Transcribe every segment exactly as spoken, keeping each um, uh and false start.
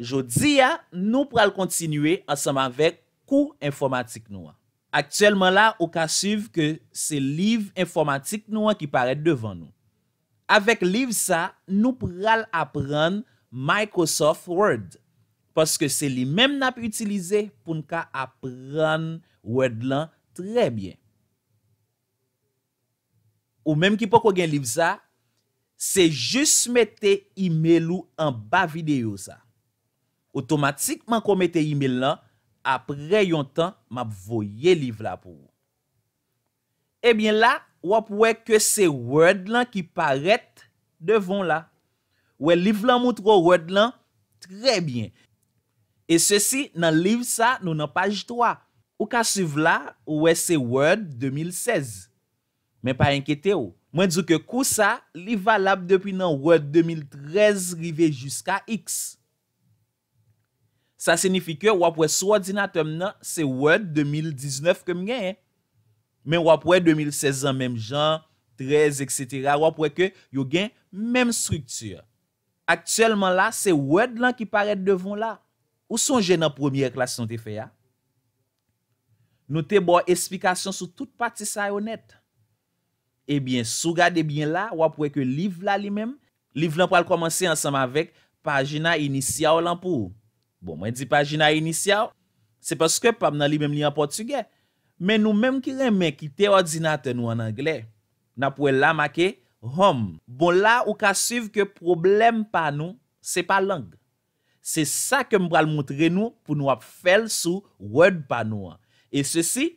Jodi a, nou pral kontinye ansanm avèk kou enfòmatik nou an. Aktyèlman la, ou ka swiv ke se liv enfòmatik nou an ki parèt devan nou. Avèk liv sa, nou pral aprann Microsoft Word, paske se li menm n ap itilize pou n ka aprann Word lan trè byen. Ou menm ki poko gen liv sa, se jis mete imel ou anba videyo sa. Otomatikman ke w mete imel lan, apre yon tan, m ap voye liv la pou ou. Ebyen la, w ap wè ke se Word lan ki parèt devan w la. Wè, liv lan moutre w Word lan trè byen. E sesi, nan liv sa, nou nan paj twa. Ou ka swiv la, ou wè se Word de mil sèz. Men pa enkyete w. Mwen di w ke kou sa, li valab depi nan Word de mil trèz rive jiska X. Sa siyifi ke w ap wè sou òdinatè m nan, se Word de mil diznèf ke m genyen. Men w ap wè de mil sèz an menm jan, trèz, etsetera. W ap wè ke yo gen menm estrikti. Aktyèlman la, se Word lan ki parèt devan w la. Ou sonje nan premyè klas nou te fè a? Nou te ba w esplikasyon sou tout pati sa yo nèt. Ebyen, si w gade byen la, w ap wè ke liv la li menm, liv lan pral kòmanse ansanm avèk pajina inisyal lan pou ou. Bon, mwen di pajina inisyal, se paske pa m nan li menm li an pòtigè. Men nou menm ki renmen kite òdinatè nou an anglè, n ap wè la make Home. Bon, la ou ka swiv ke pwoblèm pa nou, se pa lang. Se sa ke m pral moutre nou pou nou ap fè l sou Word pa nou an. E sesi,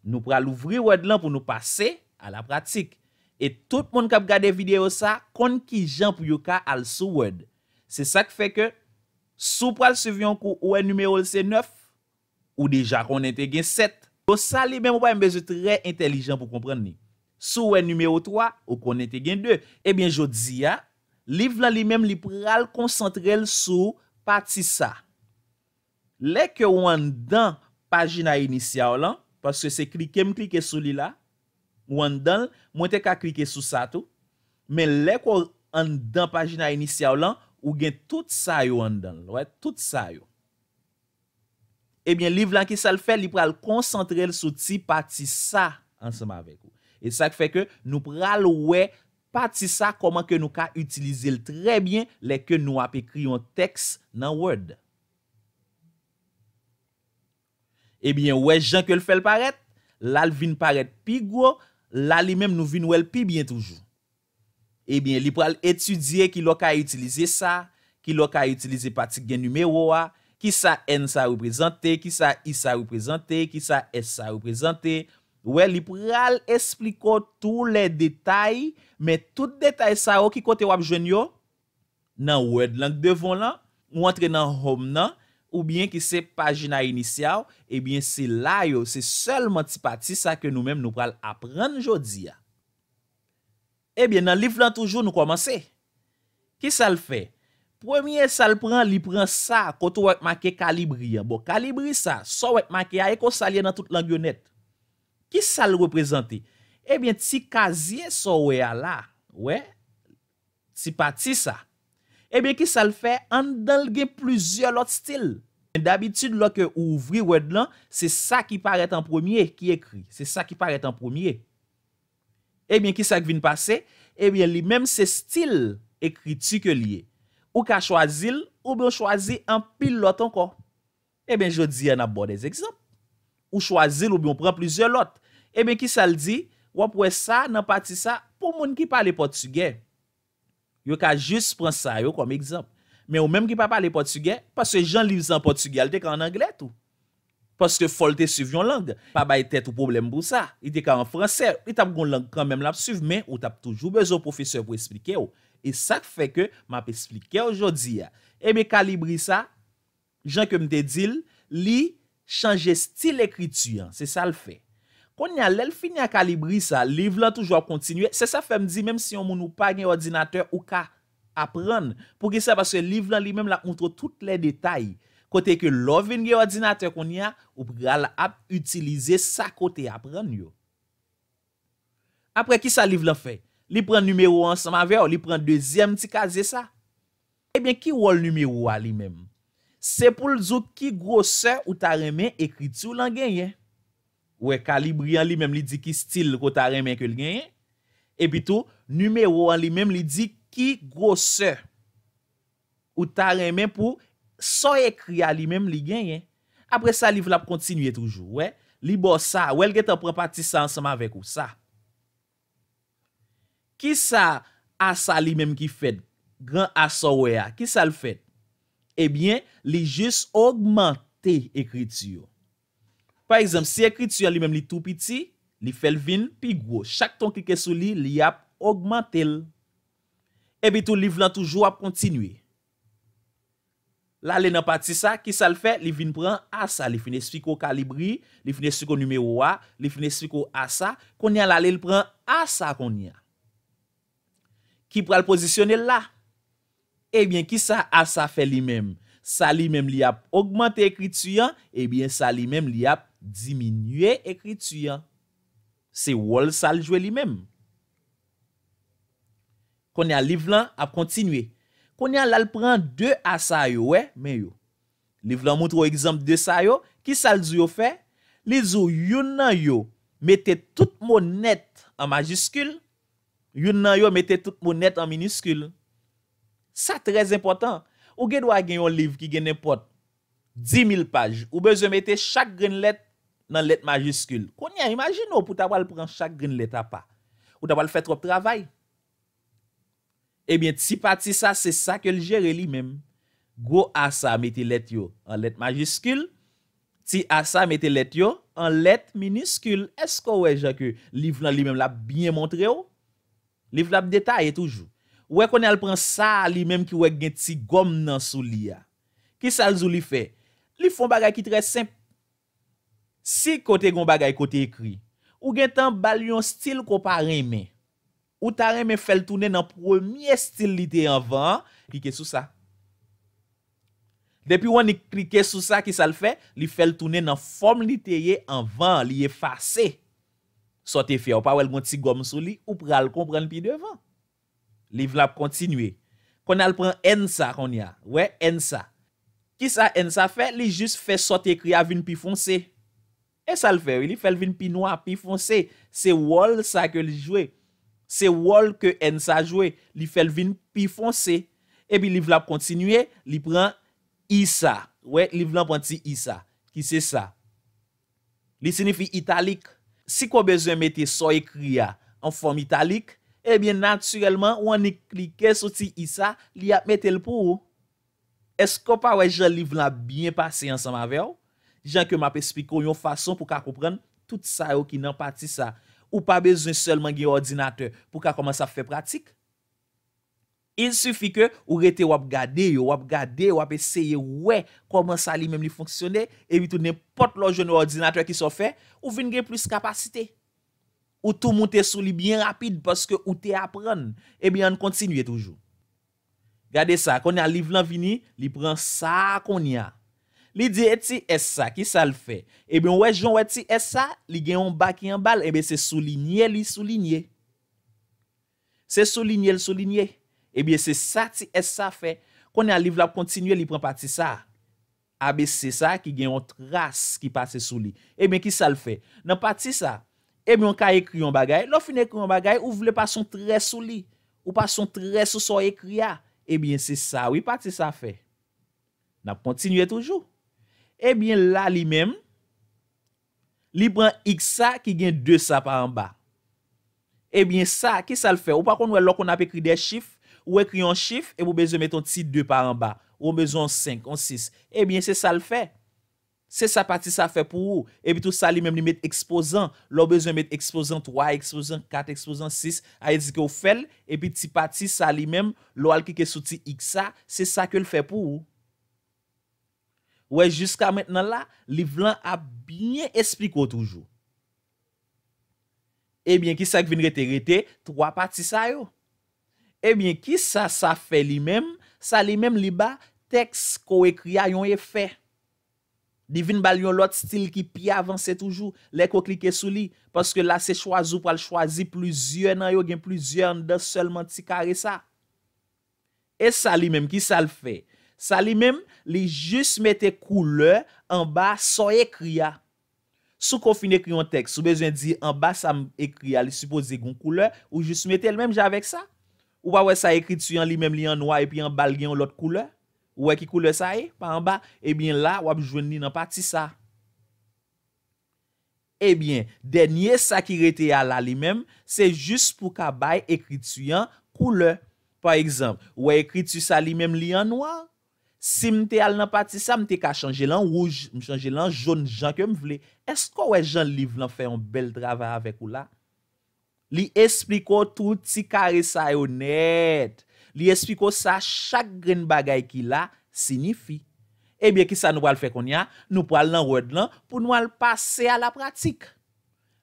nou pral ouvri Word lan pou nou pase a la pratik. E tout moun k ap gade videyo sa konn kijan pou yo ka al sou Word. Se sa k fè ke si w pral swiv yon kou ou wè nimewo l se nèf, ou deja konnen te gen sèt. Bon, sa li menm ou pa menm bezwen trè entèlijan pou konprann li. Si w wè nimewo twa, ou konnen te gen de. Ebyen, jodi a, liv lan li menm li pral konsantre l sou pati sa. Lè ke w anndan pajina inisyal lan, paske se klike m klike sou li la, ou anndan l, mwen te ka klike sou sa tou. Men lè ke w anndan pajina inisyal lan, ou gen tout sa yo anndan l, wè, tout sa yo. Ebyen, liv lan, kisa l fè? Li pral konsantre l sou ti pati sa ansanm avèk ou. E sa k fè ke nou pral wè pati sa, kòman ke nou ka itilize l trè byen lè ke nou ap ekri yon tèks nan Word. Ebyen, wè jan ke l fè l parèt, la l vin parèt pi gwo, la li menm nou vin wè l pi byen toujou. Ebyen, li pral etidye kilè w ka itilize sa, kilè w ka itilize pati k gen nimewo a, kisa N sa reprezante, kisa I sa reprezante, kisa S sa reprezante. Wè, li pral esplike w tou lè detay, men tout detay sa yo, ki kote w ap jwenn yo? Nan Word lan k devan w lan, ou antre nan Home nan, oubyen ki se pajina inisyal, ebyen se la yo, se sèlman ti pati sa ke nou menm nou pral aprann jodi a. Ebyen, nan liv lan toujou, nou kòmanse. Kisa l fè? Premye sa l pran, li pran sa, kote w wè k make Calibri an. Bon, Calibri sa, sa w wè k make a, e konsa l ye nan tout lang yo nèt. Kisa l reprezante? Ebyen, ti kazye sa w wè a la, wè, ti pati sa. Ebyen, kisa l fè? Anndan l gen plizyè lòt estil. Men dabitid, lè ke ou ouvri Word lan, se sa ki parèt an premye ki ekri. Se sa ki parèt an premye. Ebyen, kisa k vin pase? Ebyen, li menm se estil ekriti ke l ye. Ou ka chwazi l, oubyen w chwazi anpil lòt ankò. Ebyen, jodi a, n ap ba w dè egzanp. Ou chwazi l oubyen w pran plizyè lòt. Ebyen, kisa l di? W ap wè sa nan pati sa, pou moun ki pale pòtigè, yo ka jis pran sa yo kòm egzanp. Men ou menm ki pa pale pòtigè, paske jan liv sa an pòtigè a, li te ka ann anglè tou. Paske fò l te swiv yon lang. Pa bay tèt ou pwoblèm pou sa. Li te ka an fransè, li t ap gen yon lang kanmenm l ap swiv, men ou t ap toujou bezwen yon pwofesè pou esplike w. E sa k fè ke m ap esplike w jodi a. Ebyen, Calibri sa, jan ke m te di l, li chanje estil ekriti an. Se sa l fè. Kounye a, lè l fini ak Calibri sa, liv lan toujou ap kontinye. Se sa fè m di, menm si yon moun ou pa gen òdinatè, ou ka aprann. Poukisa? Paske liv lan li menm l ap moutre w tout lè detay. Kote ke lè w vin gen òdinatè kounye a, ou pral ap itilize sa ke w te aprann yo. Apre, kisa liv lan fè? Li pran nimewo a ansanm avè w, li pran dezyèm ti kazye sa. Ebyen, ki wòl nimewo a li menm? Se pou l di w ki gwosè ou ta renmen ekriti w lan genyen. Ou wè, kalibri an li menm, li di ki stil ke w ta renmen ke l genyen. Epi tou, nimewo an li menm, li di ki gwosè ou ta renmen pou sa w ekri a li menm li genyen. Apre sa, liv la ap kontinye toujou. Wè, li ba w sa, wè, l gentan pran pati sa ansanm avèk ou, sa. Kisa A sa li menm ki fèt? Gran A sa w wè a, kisa l fèt? Ebyen, li jis ogmante ekriti yo. Pa egzanp, si ekriti an li menm li tou piti, li fè l vin pi gwo. Chak tan w klike sou li, li ap ogmante l. Epi tou, liv lan toujou ap kontinye. L ale nan pati sa, kisa l fè? Li vin pran A sa, li fin esplike w kalibri, li fin esplike w nimewo a, li fin esplike w A sa. Kounye a, l ale, l pran A sa kounye a. Ki pral pozisyone l la. Ebyen, kisa A sa fè li menm? Sa li menm li ap ogmante ekriti an, ebyen, sa li menm li ap diminye ekriti an. Se wòl sa l jwe li menm. Kounye a, liv lan ap kontinye. Kounye a, l al pran de A sa yo, wè, men yo. Liv lan montre w egzanp de sa yo. Kisa l di w yo fè? Li di w youn nan yo mete tout mo nèt an majiskil, youn nan yo mete tout mo nèt an miniskil. Sa trè enpòtan. Ou gen dwa gen yon liv ki gen nenpòt di mil paj. Ou bezwen mete chak grenn lèt nan lèt majiskil. Kounye a, imajine w pou w ta pral pran chak grenn lèt apa. Ou ta pral fè twòp travay. Ebyen, ti pati sa, se sa ke l jere li menm. Gwo A sa mete lèt yo an lèt majiskil, ti A sa mete lèt yo an lèt miniskil. Èske w wè jan ke liv lan li menm l ap byen montre w? Liv la ap detaye toujou. Ou wè kounye a l pran sa a li menm ki w wè gen ti gòm nan sou li a. Kisa l di w li fè? Li fè yon bagay ki trè senp. Si kote gen yon bagay kote ekri, ou gentan ba l yon stil ke w pa renmen. Ou ta renmen fè l tounen nan premye stil li te anvan an, klike sou sa. Depi w annik klike sou sa, kisa l fè? Li fè l tounen nan fòm li te ye anvan an, li efase. Sa w te fè a, ou pa wè l gen yon ti gòm sou li, ou pral konprann pi devan. Liv la ap kontinye. Kounye a l pran N sa kounye a. Wè N sa. Kisa N sa fè? Li jis fè sa w te ekri a vin pi fonse. E sa l fè, wi, li fè l vin pi nwa, pi fonse. Se wòl sa ke li jwe. Se wòl ke N sa jwe. Li fè l vin pi fonse. Epi liv la ap kontinye, li pran I sa. Wè, liv lan pran ti I sa. Ki se sa. Li siyifi italik. Si ke w bezwen mete sa w ekri a an fòm italik, ebyen, natirèlman, ou annik klike sou ti I sa, li ap mete l pou ou. Èske w pa wè jan liv lan ap byen pase ansanm avè w? Jan ke m ap esplike w yon fason pou w ka konprann tout sa yo ki nan pati sa. Ou pa bezwen sèlman gen òdinatè pou w ka kòmanse ap fè pratik. Il sifi ke ou rete w ap gade yo, w ap gade, w ap eseye wè kòman sa li menm li fonksyone, epi tou nenpòt lè w jwenn yon òdinatè, kisa w fè, ou vin gen plis kapasite. Ou tou moute sou li byen rapid paske ou te aprann. Ebyen, ann kontinye toujou. Gade sa, kounye a liv lan vini, li pran sa kounye a. Li di e ti S sa, kisa l fè? Ebyen, ou wè jan w wè ti S sa, li gen yon ba ki anba l, ebyen, se soulinye li soulinye. Se soulinye l soulinye. Ebyen, se sa ti S sa fè. Kounye a, liv la ap kontinye, li pran pati sa a. A B C sa a ki gen yon tras ki pase sou li. Ebyen, kisa l fè? Nan pati sa a, ebyen, ou ka ekri yon bagay. Lè w fin ekri yon bagay, ou vle pase yon trè sou li. Ou pase yon trè sou sa w ekri a. Ebyen, se sa, wi, pati sa a fè. N ap kontinye toujou. Ebyen, la li menm, li pran X sa ki gen de sa pa anba. Ebyen, sa, kisa l fè? Ou pa konn wè lè w konn ap ekri de chif, ou ekri yon chif, epi ou bezwen met yon ti de pa anba, ou bezwen yon senk, yon sis. Ebyen, se sa l fè. Se sa pati sa fè pou ou. Epi tou sa li menm li met ekspozan. Lè w bezwen met ekspozan twa, ekspozan kat, ekspozan sis, a di ke w fè l, epi ti pati sa li menm, lè w al klike sou ti X sa, se sa ke l fè pou ou. Ou wè, jiska mentnan la, liv lan ap byen esplike w toujou. Ebyen, kisa k vin rete? Rete twa pati sa yo. Ebyen, kisa sa fè li menm? Sa li menm, li ba tèks ke w ekri a yon efè. Li vin ba l yon lòt stil ki pi avanse toujou. Lè ke w klike sou li, paske la se chwazi, ou pral chwazi plizyè nan yo, gen plizyè anndan sèlman ti kare sa. E sa li menm, kisa l fè? Sa li menm, li jis mete koulè anba sa w ekri a. Si w fin ekri yon tèks, ou bezwen di anba sa m ekri a, li sipoze gen yon koulè, ou jis mete l menm jan avèk sa. Ou pa wè sa ekriti an li menm li an nwa epi anba l gen yon lòt koulè? Ou wè ki koulè sa ye? Pa anba. Ebyen la, w ap jwenn li nan pati sa. Ebyen, dènye sa ki rete a la li menm, se jis pou ka bay ekriti an koulè. Pa egzanp, ou wè ekriti sa li menm li an nwa. Si m te al nan pati sa, m te ka chanje l an wouj, m chanje l an jòn jan ke m vle. Èske w wè jan liv lan fè yon bèl travay avèk ou la? Li esplike w tout ti kare sa yo nèt. Li esplike w sa chak grenn bagay ki la siyifi. Ebyen, kisa nou pral fè kounye a? Nou pral nan Word lan pou nou al pase a la pratik.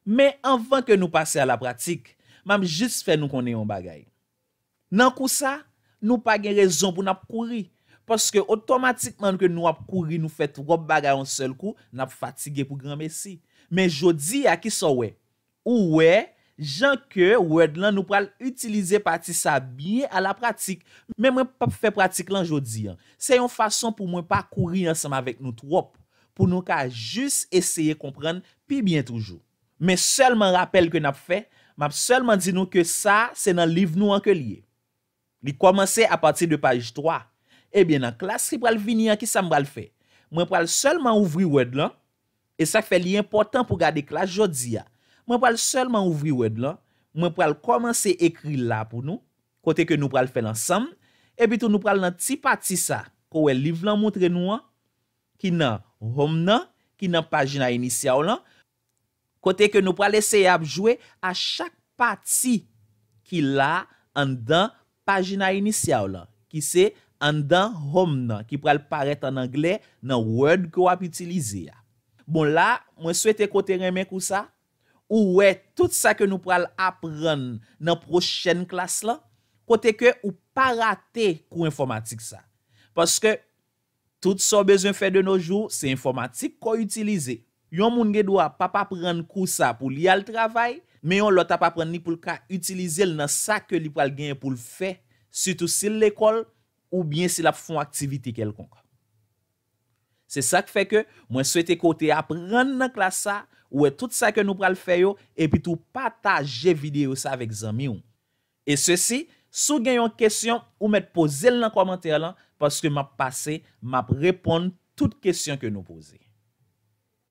Men anvan ke nou pase a la pratik, m ap jis fè nou konnen yon bagay. Nan kou sa, nou pa gen rezon pou n ap kouri. Paske otomatikman ke nou ap kouri, nou fè twòp bagay yon sèl kou, n ap fatige pou granmesi. Men jodi a, kisa w wè? Ou wè, jan ke Word lan nou pral itilize pati sa byen a la pratik. Men mwen p ap fè pratik lan jodi an. Se yon fason pou mwen pa kouri ansanm avèk nou twòp, pou nou ka jis eseye konprann pi byen toujou. Men sèlman rapèl ke n ap fè, m ap sèlman di nou ke sa se nan liv nou an ke l ye. Li kòmanse apati de paj twa. Ebyen, nan klas ki pral vini an, kisa m pral fè? Mwen pral sèlman ouvri Word lan, e sa k fè li enpòtan pou gade klas jodi a. Mwen pral sèlman ouvri Word lan, mwen pral kòmanse ekri la pou nou, kote ke nou pral fè l ansanm, epi tou nou pral nan ti pati sa, ke w wè liv lan montre nou an, ki nan Home nan, ki nan pajina inisyal lan, kote ke nou pral eseye ap jwe a chak pati ki la anndan pajina inisyal lan, ki se anndan Home nan, ki pral parèt an anglè nan Word ke w ap itilize a. Bon, la, mwen swete ke w te renmen kou sa, ou wè tout sa ke nou pral aprann nan pwochèn klas lan, kote ke ou pa rate kou enfòmatik sa. Paske tout sa w bezwen fè de nos jours, se enfòmatik ke w itilize. Yon moun gen dwa p ap aprann kou sa pou li al travay, men yon lòt ap aprann li pou l ka itilize l nan sa ke li pral genyen pou l fè, sitou si l lekòl, oubyen si l ap fè yon aktivite kèlkonk. Se sa k fè ke mwen swete ke w te aprann nan klas sa, ou wè tout sa ke nou pral fè yo, epi tou pataje videyo sa avèk zanmi w. E sesi, si w gen yon kesyon, ou mèt poze l nan kòmantè lan, paske m ap pase, m ap reponn tout kesyon ke nou poze.